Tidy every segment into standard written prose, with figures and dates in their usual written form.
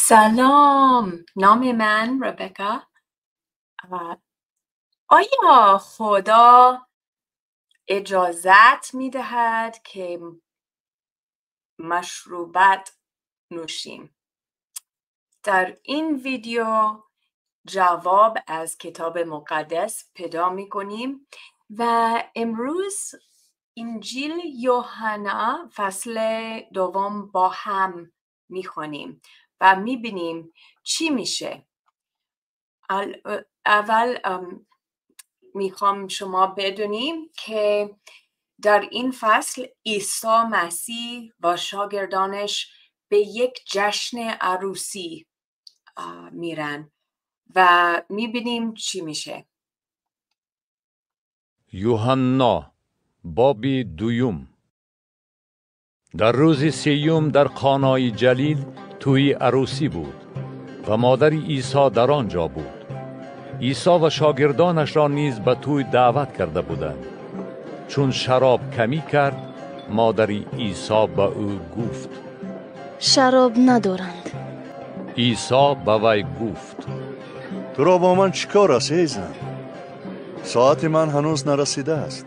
سلام، نام من ربکا. آیا خدا اجازت می دهد که مشروبات نوشیم؟ در این ویدیو جواب از کتاب مقدس پیدا می کنیم و امروز انجیل یوحنا فصل دوم با هم می خوانیم و می بینیم چی میشه. اول میخوام شما بدونیم که در این فصل عیسی مسیح و شاگردانش به یک جشن عروسی میرن و میبینیم چی میشه. یوحنا بابی دوم. در روز سیوم در قانای جلیل توی عروسی بود و مادر عیسی در آنجا بود. عیسی و شاگردانش را نیز به توی دعوت کرده بودند. چون شراب کمی کرد، مادر عیسی به او گفت: شراب ندارند. عیسی به وی گفت: تو را با من چیکار است ای زن؟ ساعت من هنوز نرسیده است.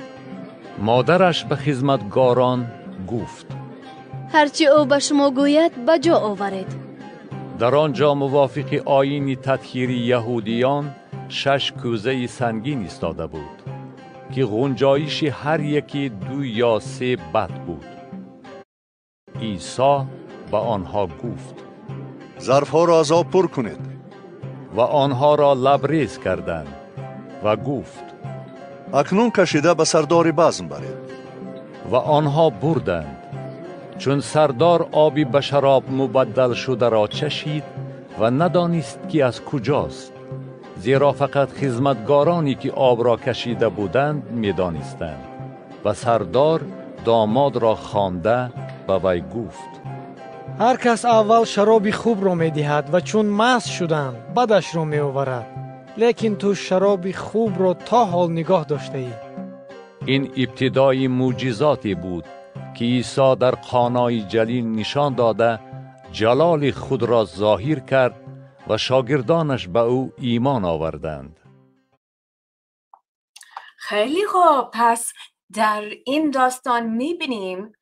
مادرش به خدمتگاران گفت: هرچی او به شما گوید به جا آورید. در آنجا موافق آیین تطهیر یهودیان 6 کوزه سنگین ایستاده بود که گنجایش هر یکی 2 یا 3 بط بود. عیسی به آنها گفت: ظرفها را از آب پر کنید. و آنها را لبریز کردند و گفت: اکنون کشیده به سردار بزم برید. و آنها بردند. چون سردار آبی به شراب مبدل شده را چشید و ندانست که از کجاست، زیرا فقط خدمتگارانی که آب را کشیده بودند میدانستند. و سردار داماد را خوانده به وی گفت: هر کس اول شراب خوب را میدهد و چون مست شدند بدش را میآورد، لیکن تو شراب خوب را تا حال نگاه داشته ای. این ابتدای معجزاتی بود که عیسی در قانای جلیل نشان داده جلال خود را ظاهر کرد و شاگردانش به او ایمان آوردند. خیلی خوب، پس در این داستان میبینیم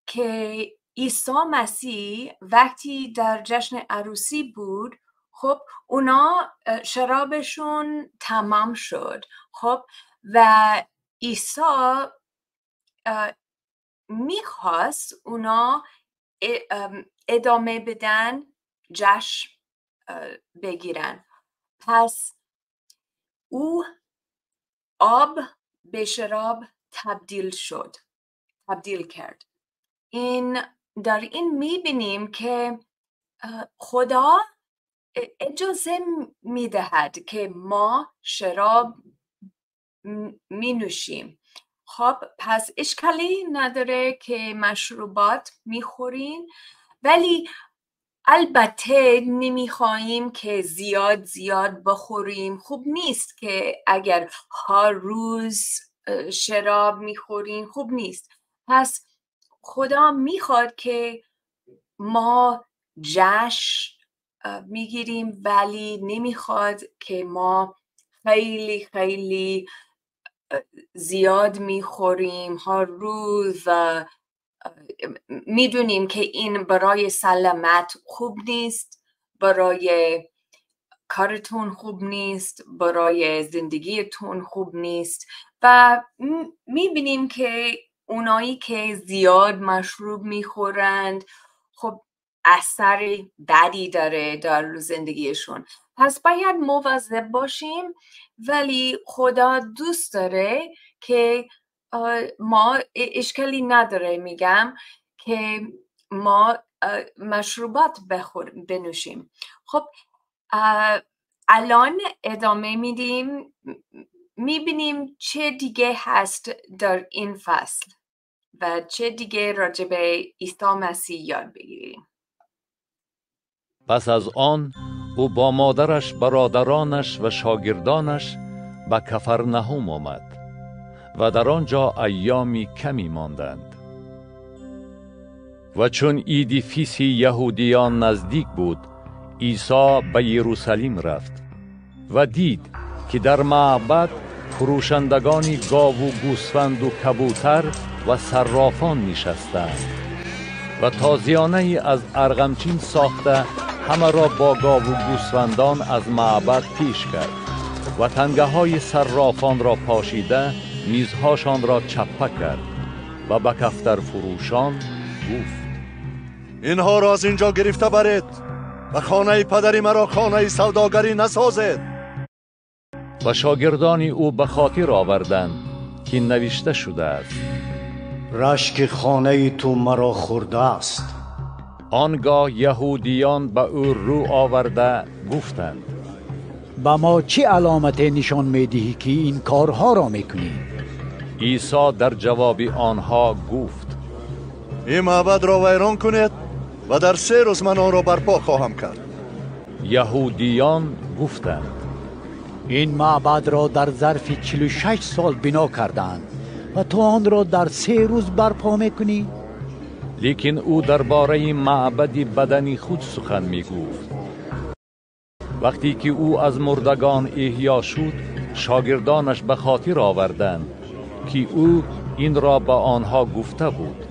که عیسی مسیح وقتی در جشن عروسی بود، خب اونا شرابشون تمام شد، خب و عیسی میخواست اونا ادامه بدن، جشن بگیرن. پس او آب به شراب تبدیل کرد. در این میبینیم که خدا اجازه میدهد که ما شراب مینوشیم. خب پس اشکالی نداره که مشروبات میخورین، ولی البته نمیخواهیم که زیاد زیاد بخوریم. خوب نیست که اگر هر روز شراب میخورین، خوب نیست. پس خدا میخواد که ما جشن میگیریم، ولی نمیخواد که ما خیلی خیلی زیاد میخوریم هر روز و میدونیم که این برای سلامت خوب نیست، برای کارتون خوب نیست، برای زندگیتون خوب نیست. و میبینیم که اونایی که زیاد مشروب میخورند، خب اثر بدی داره در زندگیشون. پس باید مواظب باشیم، ولی خدا دوست داره که ما اشکالی نداره، میگم که ما مشروبات بنوشیم. خب الان ادامه میدیم، میبینیم چه دیگه هست در این فصل و چه دیگه راجع به عیسی مسیح یاد بگیریم. پس از آن او با مادرش، برادرانش و شاگردانش به کفرنهم آمد و در آنجا ایامی کمی ماندند. و چون عید فیس یهودیان نزدیک بود، عیسی به یروشلیم رفت و دید که در معبد فروشندگان گاو و گوسفند و کبوتر و صرافان نشستند و تازیانه از ارغمچین ساخته همه را با گاو و گوسفندان از معبد پیش کرد و تنگه های صرافان را پاشیده میزهاشان را چپه کرد و به کفتر فروشان گفت: اینها را از اینجا گرفته برید و خانه پدری مرا خانه سوداگری نسازید. و شاگردان او به خاطر آوردند که نوشته شده است: رشک خانه تو مرا خورده است. آنگاه یهودیان به او رو آورده گفتند: به ما چه علامت نشان میدهی که این کارها را میکنی؟ عیسی در جواب آنها گفت: این معبد را ویران کنید و در 3 روز من آن را برپا خواهم کرد. یهودیان گفتند: این معبد را در ظرف 46 سال بنا کردند و تو آن را در 3 روز برپا میکنی؟ لیکن او درباره معبد بدن خود سخن میگفت. وقتی که او از مردگان احیا شد، شاگردانش به خاطر آوردند که او این را به آنها گفته بود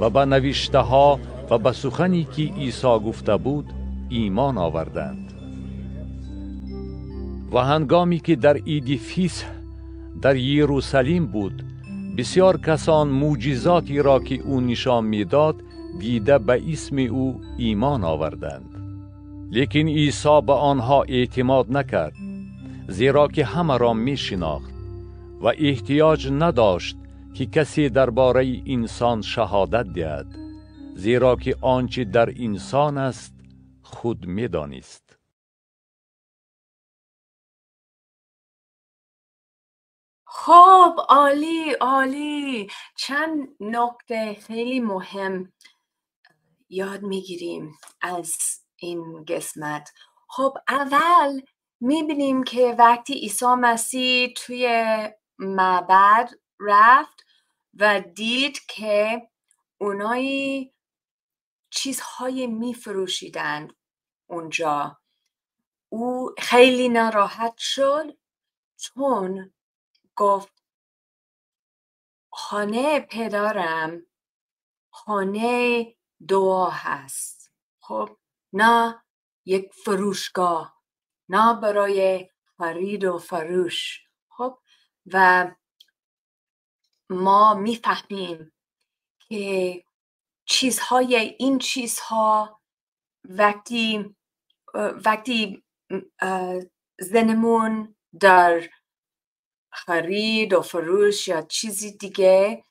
و به نوشته ها و به سخنی که عیسی گفته بود ایمان آوردند. و هنگامی که در عید فیسح در یروشلیم بود، بسیار کسان معجزاتی را که او نشان میداد دیده به اسم او ایمان آوردند. لیکن عیسی به آنها اعتماد نکرد، زیرا که همه را می شناخت و احتیاج نداشت که کسی درباره انسان شهادت دهد، زیرا که آنچه در انسان است خود می دانست. خب عالی عالی. چند نکته خیلی مهم یاد میگیریم از این قسمت. خب اول میبینیم که وقتی عیسی مسیح توی معبد رفت و دید که اونایی چیزهای میفروشیدند اونجا، او خیلی ناراحت شد، چون گفت خانه پدرم خانه دعا هست، خب نه یک فروشگاه، نه برای خرید و فروش. خب و ما میفهمیم که چیزهای این چیزها وقتی زنمون در خرید و فروش یا چیزی دیگه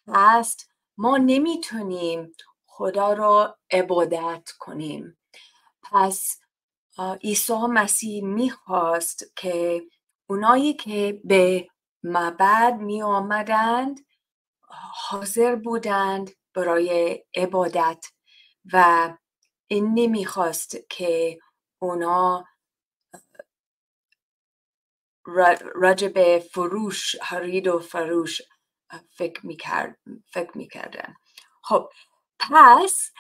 هست، ما نمیتونیم خدا رو عبادت کنیم. پس عیسی مسیح میخواست که اونایی که به معبد می آمدند حاضر بودند برای عبادت و این نمیخواست که اونا راجع به فروش، خرید و فروش فکر میکردن. خب پس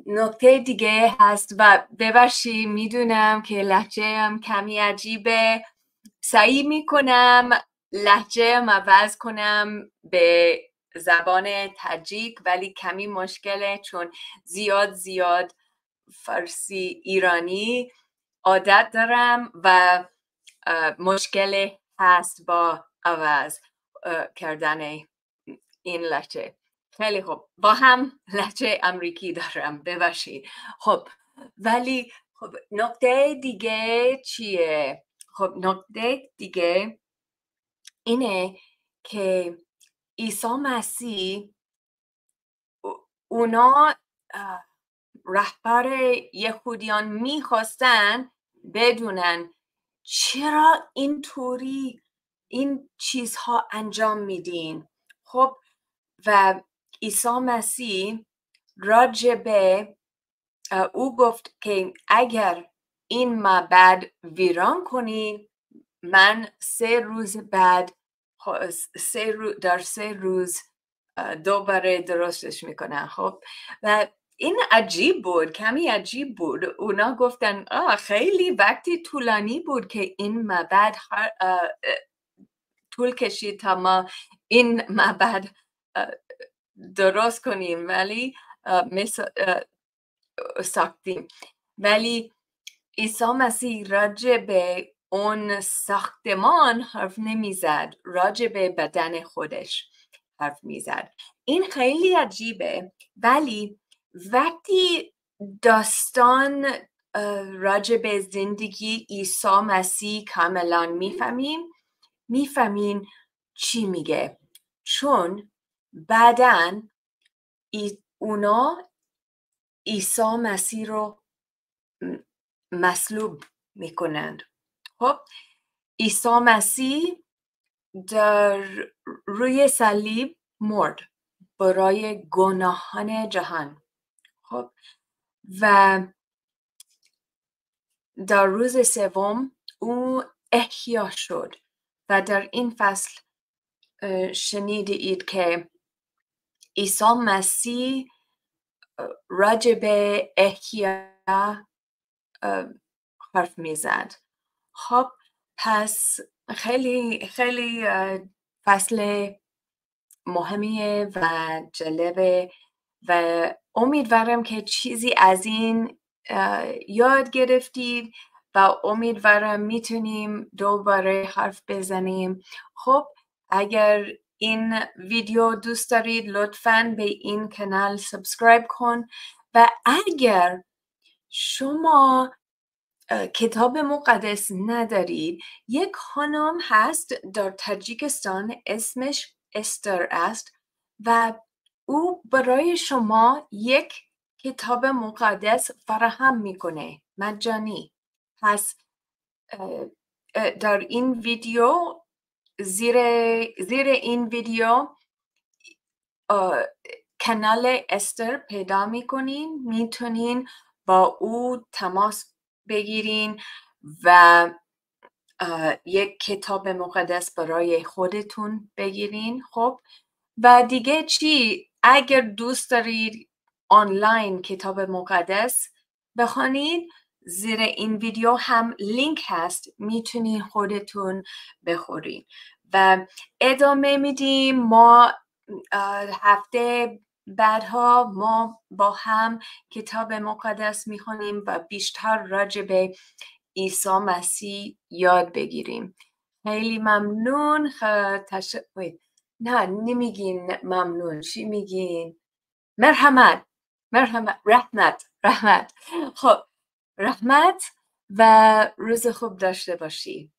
نکته دیگه هست و ببخشید میدونم که لهجه‌ام کمی عجیبه، سعی میکنم لهجه‌ام عوض کنم به زبان تاجیک، ولی کمی مشکله چون زیاد فارسی ایرانی عادت دارم و مشکل هست با عوض کردن این لهجه. خیلی خوب، با هم لهجه امریکی دارم، ببخشید. خب ولی خب نکته دیگه چیه؟ خب نکته دیگه اینه که عیسی مسیح اونا رهبر یهودیان میخواستن بدونن چرا اینطوری این چیزها انجام میدین. خب و عیسی مسیح راجع به او گفت که اگر این معبد ویران کنی، من 3 روز بعد در 3 روز دوباره درستش میکنم. خب و این عجیب بود، کمی عجیب بود. اونا گفتن خیلی وقتی طولانی بود که این معبد طول کشید تا ما این معبد درست کنیم، ولی ساختیم. ولی عیسی مسیح راجع به اون ساختمان حرف نمیزد، راجع به بدن خودش حرف میزد. این خیلی عجیبه، ولی وقتی داستان راجع به زندگی عیسی مسیح کاملا میفهمیم چی میگه، چون بعداً اونا عیسی مسیح رو مصلوب میکنند. خب عیسی مسیح در روی صلیب مرد برای گناهان جهان. خب و در روز سوم او احیا شد و در این فصل شنیده اید که عیسی مسیح راجع به احیا حرف میزد. خب پس خیلی خیلی فصل مهمیه و جالبه و امیدوارم که چیزی از این یاد گرفتید و امیدوارم میتونیم دوباره حرف بزنیم. خب اگر این ویدیو دوست دارید لطفاً به این کانال subscribe کن و اگر شما کتاب مقدس ندارید، یک خانم هست در تاجیکستان اسمش استر است و او برای شما یک کتاب مقدس فراهم میکنه مجانی. پس در این ویدیو زیر این ویدیو کانال استر پیدا میکنین، میتونین با او تماس بگیرین و یک کتاب مقدس برای خودتون بگیرین. خب و دیگه چی؟ اگر دوست دارید آنلاین کتاب مقدس بخوانید، زیر این ویدیو هم لینک هست، میتونین خودتون بخورین. و ادامه میدیم ما هفته بعدها ما با هم کتاب مقدس میخونیم و بیشتر راجع به عیسی مسیح یاد بگیریم. خیلی ممنون. نه نمیگین ممنون، چی میگین؟ مرحمت، مرحمت، رحمت، رحمت. خب رحمت و روز خوب داشته باشی.